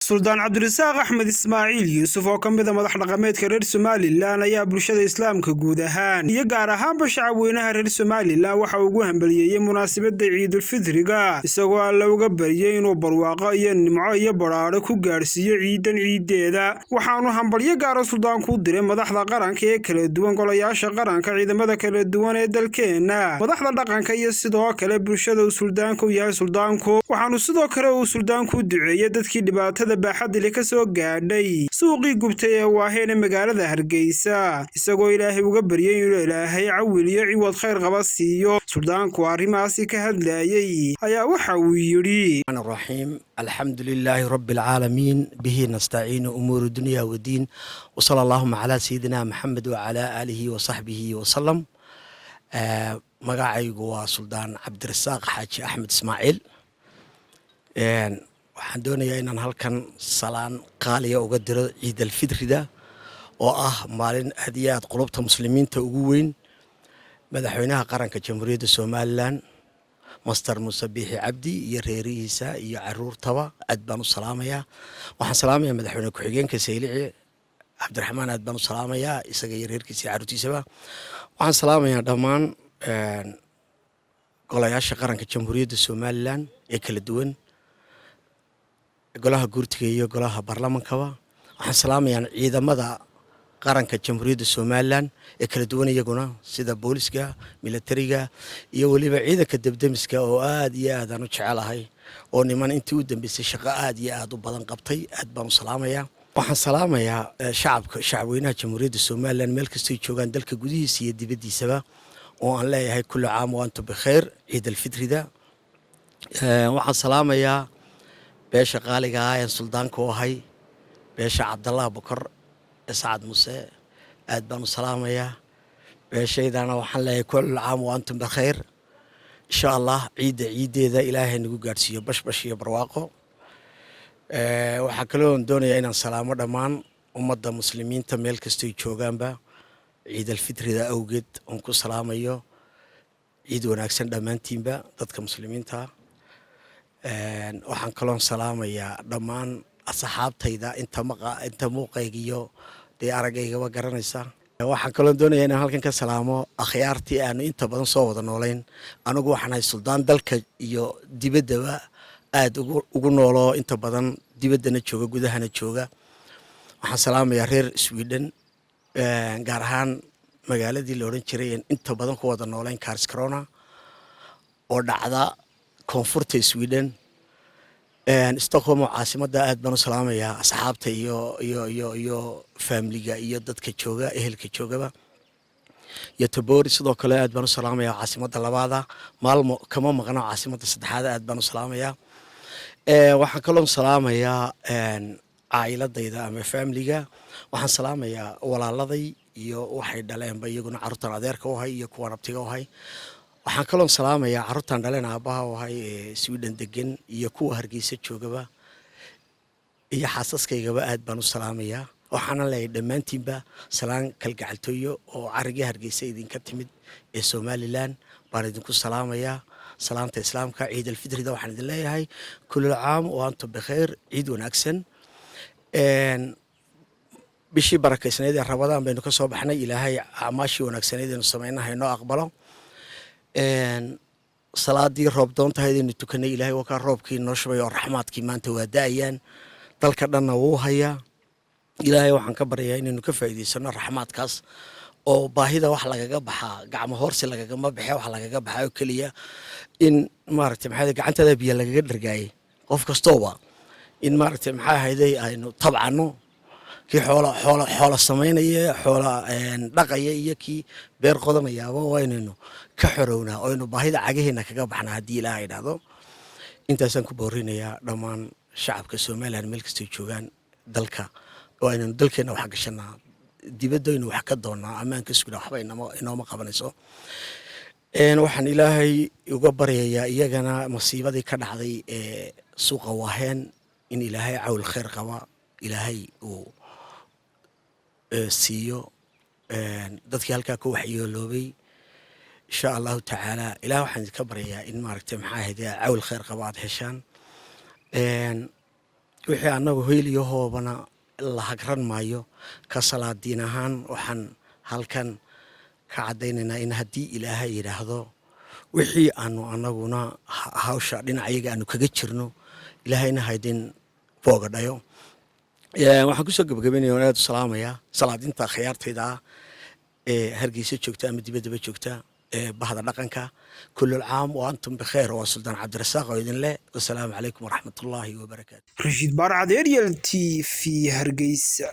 Suldaan Cabdirasaaq Axmed Ismaaciil Yuusuf oo ka mid a madax dhaqameedka reer Somalilan ayaa bulshada Islaamka guud ahaan iyo gaar ahaanba shacabweynaha reer Somalilan waxa ugu hambaliyeeyey munaasabadda Ciidulfidriga, isagoo Alle uga baryey inuu barwaaqo iyo nimco iyo badhaadho ku gaadhsiiyo ciidan ciideeda. Waxaanu hambalyo gaara suldaanku u diray madaxda qaranka ee kala duwan, golayaasha qaranka, ciidamada kala duwan ee dalkeenna, madaxda dhaqanka iyo sidoo kale bulshada uu suldaanku yahay suldaanku. Waxaanu sidoo kale uu suldaanku u duceeyey dadkii dhibaatada baaxadda leh ka soo gaadhay suuqii gubtay ee Waaheen ee magaalada Hargeysa, isagoo Ilaahay uga baryey inuu Ilaahay cawil iyo ciwad khayr qaba siiyo. Suldaanku arrimahaasi ka hadlayey ayaa waxa uu yidhi: الرحيم، الحمد لله رب العالمين، به نستعين أمور الدنيا والدين، وصلى اللهم على سيدنا محمد وعلى آله وصحبه وسلم. Magacaygu waa Suldaan Cabdirasaaq Xaaji Axmed Ismaaciil. Waxaan doonayaa inaan halkan salaan qaaliya uga diro Ciid Alfidrida oo ah maalin aad iyo aad qulubta Muslimiinta ugu weyn, madaxweynaha qaranka Jamhuuriyadda Somalilan, Master Muuse Biixi Cabdi, iyo reerihiisa iyo caruurtaba aad baan u salaamayaa. Waxaan salaamayaa madaxweyne ku-xigeenka Saylici Cabdiraxmaan, aad baan u salaamayaa isaga iyo reerkiisa iyo caruurtiisaba. Waxaan salaamayaa dhammaan golayaasha qaranka Jamhuuriyadda Somalilan ee kala duwan, golaha guurtiga iyo golaha baarlamankaba. Waxaan salaamayaa ciidamada qaranka Jamhuuriyadda Somalilan ee kala duwan iyaguna, sida booliska, milatariga iyo weliba ciidanka debdemiska oo aad iyo aad aan u jecelahay, oo niman intii u dambeysay shaqo aad iyo aad u badan qabtay. Aad baan u salaamayaa. Waxaan salaamayaa shacabka, shacabweynaha Jamhuuriyadda Somalilan meel kastoy joogaan, dalka gudihiisa iyo dibaddiisaba, oo aan leeyahay كل عام وأنتم بخير ciid alfitrida. Waxaan salaamayaa beesha qaaliga ah een suldaanka u ahay, beesha Cabdallah Bokor ee Sacad Muse, aad baan u salaamayaa beeshaydana. Waxaan leeyahay كل عام وأنتم بخير. Insha Allah ciidda ciiddeeda Ilaahay nagu gaadhsiiyo bashbash iyo barwaaqo. Waxaa kaloon doonayaa inaan salaamo dhammaan ummadda Muslimiinta meel kastoy joogaanba ciid alfitrida awgeed, oon ku salaamayo ciid wanaagsan dhammaantiinba dadka Muslimiinta. Waxaan kaloon salaamayaa dhammaan asxaabtayda inta maqa, inta muuqayga iyo dee aragaygaba garanaysa. Waxaan kaloon doonayaa inaan halkan ka salaamo akhyaartii aanu inta badan soo wada noolayn. Anigu waxaan ahay suldaan dalka iyo dibaddaba aada ugu nooloo, inta badan dibaddana jooga, gudahana jooga. Waxaan salaamayaa reer Sweden, gaar ahaan magaaladii la odhan jiray inta badan ku wada noolayn, Karlskrona, oo dhacda koonfurta Sweden. Stockholm oo caasimadda aad baan u salaamayaa asxaabta iyo faamiliga iyo dadka jooga, ehelka joogaba. Göteborg sidoo kale aad baan u salaamayaa, caasimadda labaada. Malmö kama maqno, caasimadda saddexaad, aad baan u salaamayaa. Waxaan kaloon salaamayaa caa'iladayda ama faamiliga. Waxaan salaamayaa walaaladay iyo waxay dhaleenba iyaguna, carruurtan adeerka u ahay iyo kuwan abtiga u ahay. Waxaan kaloon salaamayaa carruurtan dhaleen aabbaha u ahay ee Sweden degan iyo kuwa Hargeysa joogaba iyo xaasaskaygaba aad baan u salaamayaa. Waxaana leeyahay dhammaantiinba salaan kalgacaltooyo oo carigii Hargeysa idinka timid ee Somalilan baan idinku salaamayaa, salaamta Islaamka. Ciid alfitrida waxaan idin leeyahay كل عام وأنتم بخير, ciid wanaagsan. Bishii barakaysnayd ee Ramadaan baynu ka soo baxnay. Ilaahay acmaashii wanaagsaneyd aynu samaynaha inoo aqbalo. Salaadii roob doontahaydaynu tukanay, Ilahay waa kaa roobkii noo shubay oo raxmaadkii maanta waa da-ayaan, dalka dhanna wuu hayaa. Ilaahay waxaan ka baryayaa inaynu ka faa'iidaysano raxmaadkaas, oo baahida wax lagaga baxaa gacmo hoorsi lagagama baxe, wax lagaga baxaa oo keliya in maaragtay maxaa gacantada biyo lagaga dhargaayay. Qof kastooba in maaragtay maxaa ahayday aynu tabcano, kii xoola samaynaya, xoola dhaqaya iyo kii beer qodanayaaba, waa inaynu ka xorownaa oo aynu baahida cagaheena kaga baxnaa haddii Ilaaha idhaahdo. Intaasaan ku boorinayaa dhammaan shacabka Somalilan meel kastoy joogaan dalka, oo aynanu dalkeenna wax gashanaa. Dibaddaynu wax ka doonnaa, ammaanka sugna, waxba inooma qabanayso. Waxaan Ilaahay uga baryayaa iyagana masiibadii ka dhacday ee suuqa Waaheen in Ilaahay cawl khayr qaba Ilaahay uu siiyo dadkii halkaa ku waxyeeloobay, insha Allahu tacaala. Ilaah waxaan idinka baryayaa in maaragtay maxaa ahayd cawl khayr qaba aad heshaan. Wixii annagu hoyl iyo hoobana la hagran maayo. Ka salaadiin ahaan waxaan halkan ka caddaynaynaa in haddii Ilaahay yidhaahdo wixii aanu anaguna hawsha dhinacayaga aanu kaga jirno, Ilaahayna haydin booga dhayo. Waxaan kusoo gabagabaynaya waan aad u salaamayaa salaadinta khiyaartayda ah ee Hargeysa joogta ama dibaddaba joogta ee bahda dhaqanka. Kulul caam wa antum bikheer. Waa Suldaan Cabdirasaaq oo idin leh wasalaamu calaykum waraxmatullaahi wabarakaatu. Rashiid Baarcad, Ariel TV, Hargeysa.